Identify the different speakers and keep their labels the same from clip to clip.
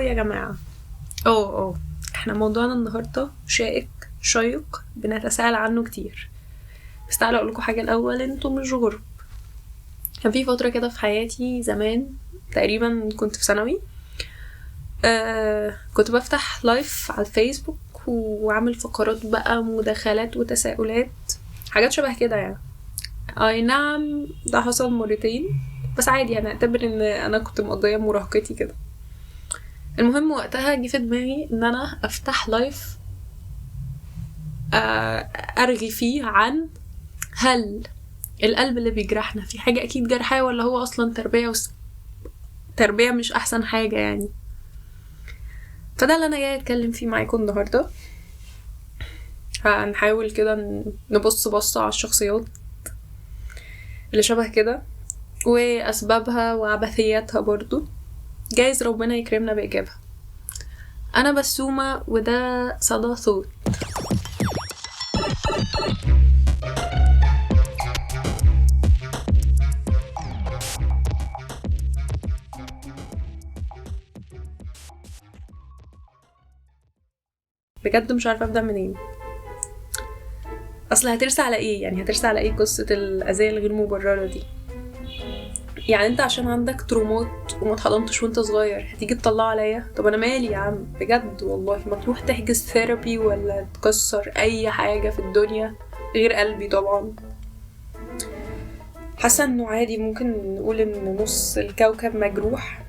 Speaker 1: يا جماعة. احنا موضوعنا النهاردة شائك شيق، بنتساءل عنه كتير. بس تعالوا اقول لكم حاجة الأول، انتوا مش غرب. كان في فترة كده في حياتي زمان، تقريبا كنت في ثانوي، كنت بفتح live على الفيسبوك وعامل فقرات بقى، مداخلات وتساؤلات، حاجات شبه كده يعني. اي نعم ده حصل مرتين بس عادي، انا اعتبر ان انا كنت مقضية مراهقتي كده. المهم وقتها جه في دماغي ان انا افتح live، ارغي فيه عن هل القلب اللي بيجرحنا في حاجة اكيد جرحاه، ولا هو اصلا تربية مش احسن حاجة يعني. فده اللي انا جاية اتكلم فيه معاكم النهاردة. هنحاول كده نبص بصة على الشخصيات اللي شبه كده واسبابها وعبثياتها برضو، جايز ربنا يكرمنا بإجابة. أنا بسومة وده صدى صوت. بجد مش عارفة أبدأ منين، أصل هترسى على إيه يعني؟ هترسى على إيه قصة الأذية الغير مبررة دي؟ يعني انت عشان عندك ترومات وما اتحضنتش وانت صغير هتيجي تطلع عليا؟ طب انا مالي يا عم، بجد والله ما تروح تحجز therapy ولا تكسر اي حاجة في الدنيا غير قلبي. طبعا حاسة انه عادي ممكن نقول ان نص الكوكب مجروح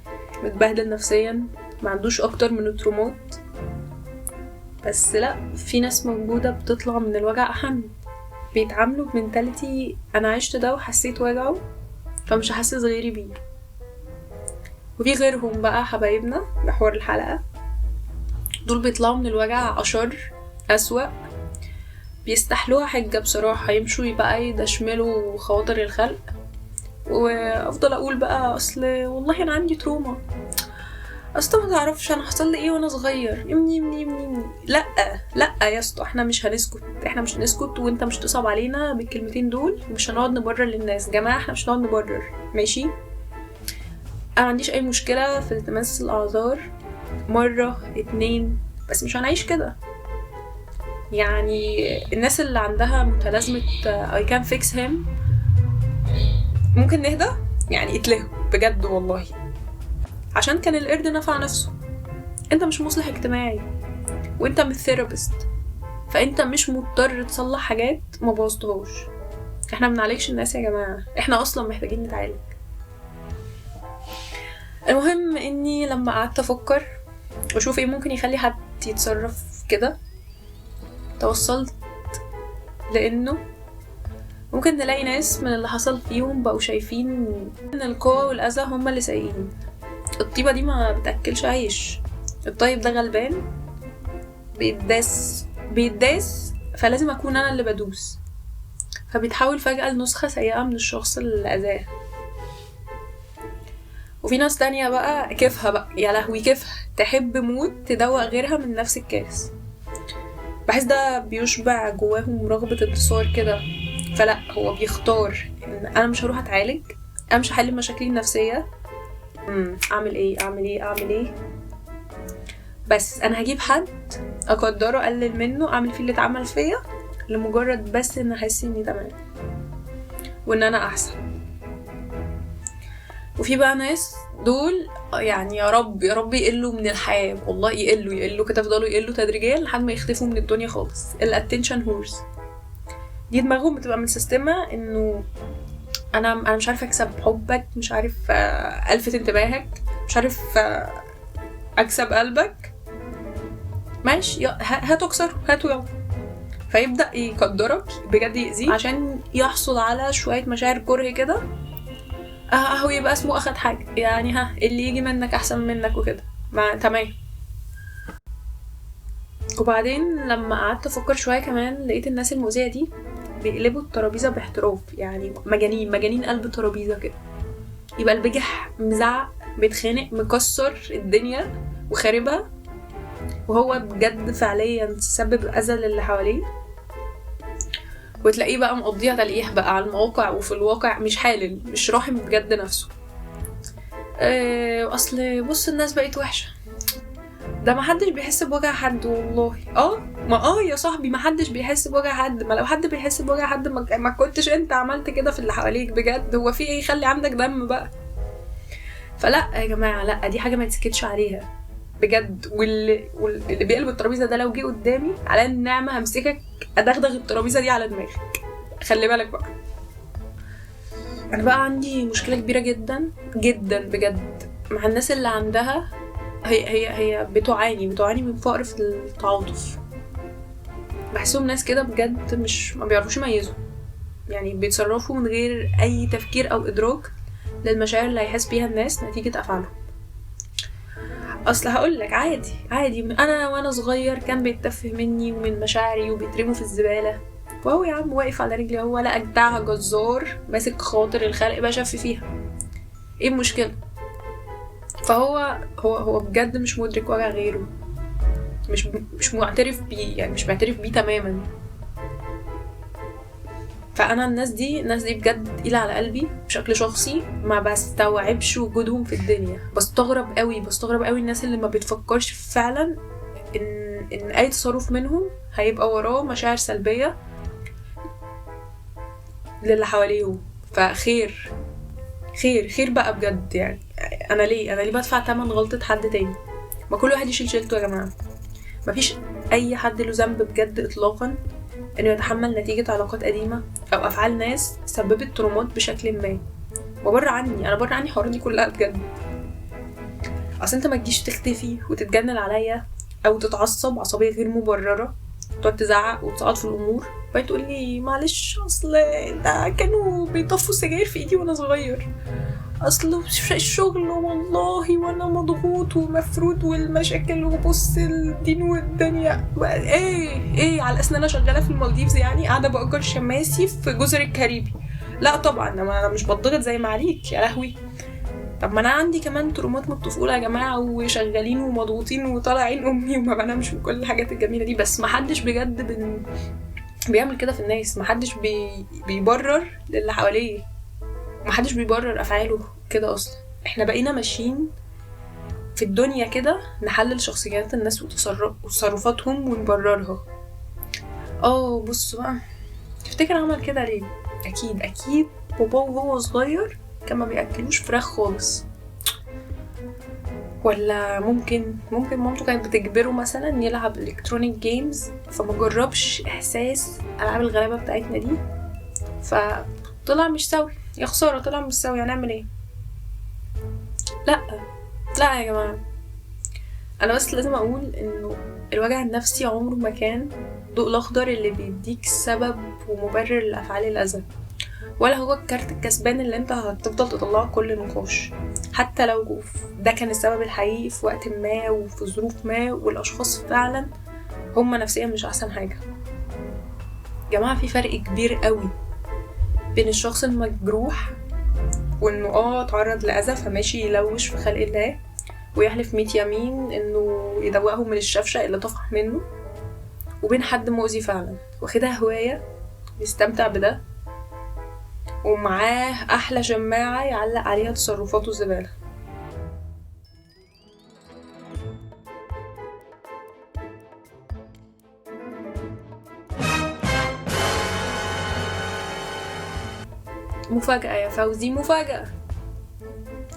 Speaker 1: متبهدل نفسيا، ما عندوش اكتر من الترومات، بس لا، في ناس موجودة بتطلع من الوجع احن، بيتعاملوا ب mentality انا عشت ده وحسيت وجعه فمش هحسس غيري بيه. وفي غيرهم بقى حبايبنا بحوار الحلقة دول بيطلعوا من الوجع أشر أسوأ، بيستحلوها حجة بصراحة، يمشوا بقى يدشملوا خواطر الخلق، وأفضل أقول بقى أصل والله أنا عندي trauma، أصل ما تعرفش أنا حصل لي إيه وأنا صغير، يمني يمني يمني. لأ لأ يا اسطى، إحنا مش هنسكت، إحنا مش هنسكت، وإنت مش تصعب علينا بالكلمتين دول، ومش هنقعد نبرر للناس. جماعة إحنا مش هنقعد نبرر، ماشي؟ أنا ما عنديش أي مشكلة في التماس الأعذار مرة اتنين، بس مش هنعيش كده. يعني الناس اللي عندها متلازمة I can fix him ممكن نهدى يعني، اتلهوا بجد والله، عشان كان القرد نفع نفسه. انت مش مصلح اجتماعي وانت مش therapist، فانت مش مضطر تصلح حاجات ما بوظتهاش. احنا بنعالجش الناس يا جماعة، احنا اصلا محتاجين نتعالج. المهم اني لما قعدت افكر واشوف ايه ممكن يخلي حد يتصرف كده، توصلت لانه ممكن نلاقي ناس من اللي حصل فيهم بقوا شايفين ان القوة والاذى هما اللي سايقين. الطيبة دي ما بتأكلش عيش، الطيب ده غلبان بيداس، فلازم اكون انا اللي بدوس، فبيتحول فجأة لنسخة سيئة من الشخص اللي اذاه. وفي ناس تانية بقى كيفها بقى، يا لهوي كيفها، تحب موت تدوق غيرها من نفس الكاس. بحس ده بيشبع جواهم رغبة انتصار كده، فلا هو بيختار ان انا مش هروح اتعالج، انا مش هحل مشاكلي النفسية، اعمل ايه اعمل ايه اعمل ايه، بس انا هجيب حد اقدره اقلل منه اعمل فيه اللي اتعمل فيا، لمجرد بس ان احس اني تمام وان انا احسن. وفي بقى ناس دول يعني يا رب يا رب يقلوا من الحياة، والله يقلوا كده، يفضلوا يقلوا تدريجيا لحد ما يختفوا من الدنيا خالص. ال attention whores دي دماغهم بتبقى من سيستمها انه انا مش عارفه اكسب حبك، مش عارف الفت انتباهك، مش عارف اكسب قلبك، ماشي هاتوا اكسره هاتوا يلا. فيبدا يقدرك بجد، يأذيك عشان يحصل على شوية مشاعر كره كده، اهو يبقى اسمه اخد حاجة يعني، ها اللي يجي منك احسن منك وكده، ما تمام. وبعدين لما قعدت افكر شوية كمان لقيت الناس المؤذية دي بيقلبوا الترابيزة باحتراف، يعني مجانين قلب ترابيزة كده. يبقى البجح مزعق بيتخانق مكسر الدنيا وخاربها، وهو بجد فعليا سبب اذى للي حواليه، وتلاقيه بقى مقضيها تلقيح بقى على المواقع وفي الواقع، مش حالل مش راحم بجد نفسه. اصل بص الناس بقت وحشة، ده ما حدش بيحس بوجع حد والله. ما يا صاحبي ما حدش بيحس بوجع حد. ما لو حد بيحس بوجع حد ما كنتش انت عملت كده في اللي حواليك بجد. هو في ايه؟ خلي عندك دم بقى. فلا يا جماعة، لا، دي حاجة ما تسكتش عليها بجد. واللي بيقلب الترابيزة ده لو جه قدامي على النعمة همسكك ادغدغ الترابيزة دي على دماغك، خلي بالك بقى. انا بقى عندي مشكلة كبيرة جدا جدا بجد مع الناس اللي عندها هي هي هي بتعاني من فقر في التعاطف. بحسهم ناس كده بجد مش ما بيعرفوش يميزوا، يعني بيتصرفوا من غير اي تفكير او ادراك للمشاعر اللي هيحس بيها الناس نتيجة افعالهم. اصل هقولك عادي انا وانا صغير كان بيتفه مني ومن مشاعري وبيترموا في الزبالة، وهو يا عم واقف على رجلي، هو لا اجدعها جزار ماسك خاطر الخلق بقى شف فيها، ايه المشكلة؟ فهو هو هو بجد مش مدرك وجع غيره، مش معترف بيه، يعني مش معترف بيه تماما. فانا الناس دي بجد تقيلة على قلبي بشكل شخصي، ما بستوعبش وجودهم في الدنيا. بستغرب قوي الناس اللي ما بتفكرش فعلا ان اي تصرف منهم هيبقى وراه مشاعر سلبية للي حواليهم. فخير خير خير بقى بجد. يعني انا ليه بدفع تمن غلطة حد تاني؟ ما كل واحد يشيل شيلته يا جماعة. مفيش اي حد له ذنب بجد اطلاقا انه يتحمل نتيجة علاقات قديمة او افعال ناس سببت ترومات بشكل ما. وبره عني، انا بره عني الحوارات دي كلها بجد. اصل انت ما تجيش تختفي وتتجنن عليا او تتعصب عصبية غير مبررة، تقعد تزعق وتسقط في الامور، وبعدين تقول لي معلش اصل ده كانوا بيطفوا السجاير في ايدي وانا صغير، اصل الشغل والله وانا مضغوط ومفروض والمشاكل وبص الدين والدنيا ايه على اساس ان انا شغالة في المالديفز، يعني قاعدة باجر شماسي في جزر الكاريبي. لا طبعا انا مش بضغط زي ما عليك يا لهوي. طب ما انا عندي كمان ترومات من الطفولة يا جماعة، وشغالين ومضغوطين وطالعين امي وما بنامش وكل الحاجات الجميلة دي. بس ما حدش بجد بيعمل كده في الناس، ما حدش بيبرر للي حواليه، ما حدش بيبرر افعاله كده اصلا. احنا بقينا ماشيين في الدنيا كده نحلل شخصيات الناس وتصرفاتهم ونبررها. بص بقى، تفتكر عمل كده ليه؟ اكيد بابا وهو صغير كان ما بياكلوش فراخ خالص، ولا ممكن مامته كانت بتجبره مثلا يلعب electronic games، فما جربش احساس العاب الغلابة بتاعتنا دي، فطلع مش سوي. يا خسارة طلع مش سوي، هنعمل ايه؟ لا يا جماعة، انا بس لازم اقول انه الوجع النفسي عمره ما كان الضوء الاخضر اللي بيديك سبب ومبرر لافعال الاذى، ولا هو الكارت الكسبان اللي انت هتفضل تطلعه كل نقاش، حتى لو ده كان السبب الحقيقي في وقت ما وفي ظروف ما، والاشخاص فعلا هم نفسيا مش احسن حاجة. جماعة في فرق كبير قوي بين الشخص المجروح وانه اتعرض لاذى فماشي يلوش في خلق الله ويحلف 100 يمين انه يدوقهم من الشفشه اللي طفح منه، وبين حد مؤذي فعلا واخدها هواية بيستمتع بده ومعاه احلى شماعة يعلق عليها تصرفاته الزبالة. مفاجأة يا فوزي، مفاجأة،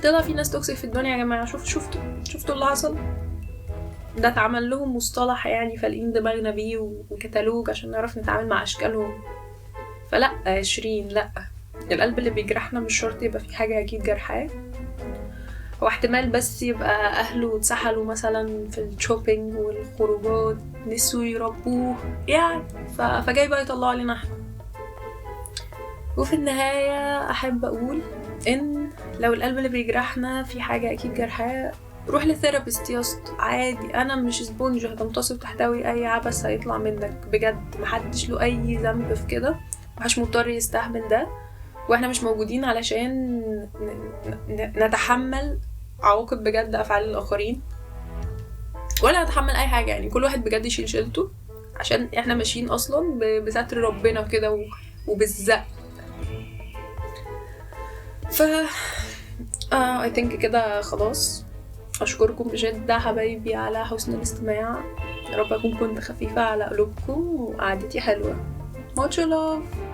Speaker 1: طلع في ناس toxic في الدنيا يا جماعة. شفتوا اللي حصل ده؟ اتعمل لهم مصطلح يعني فالقين دماغنا بيه وكتالوج عشان نعرف نتعامل مع اشكالهم. فلا يا شيرين، لا، القلب اللي بيجرحنا مش شرط يبقى في حاجة اكيد جرحاه، هو احتمال بس يبقى اهله اتسحلوا مثلا في ال shopping والخروجات، نسوا يربوه يعني، فجاي بقى يطلعوا علينا احنا. وفي النهاية احب اقول ان لو القلب اللي بيجرحنا في حاجة اكيد جرحاه، روح ل therapist يا اسطى، عادي، انا مش sponge هتمتص وتحتوي اي عبث هيطلع منك بجد. محدش له اي ذنب في كده، محدش مضطر يستحمل ده، واحنا مش موجودين علشان نتحمل عواقب بجد افعال الاخرين، ولا نتحمل اي حاجة. يعني كل واحد بجد يشيل شيلته، عشان احنا ماشيين اصلا بستر ربنا كده وبالزق. ف I think كده خلاص. اشكركم بشدة حبايبي على حسن الاستماع، يا رب اكون كنت خفيفة على قلوبكم وقعدتي حلوة. Much love.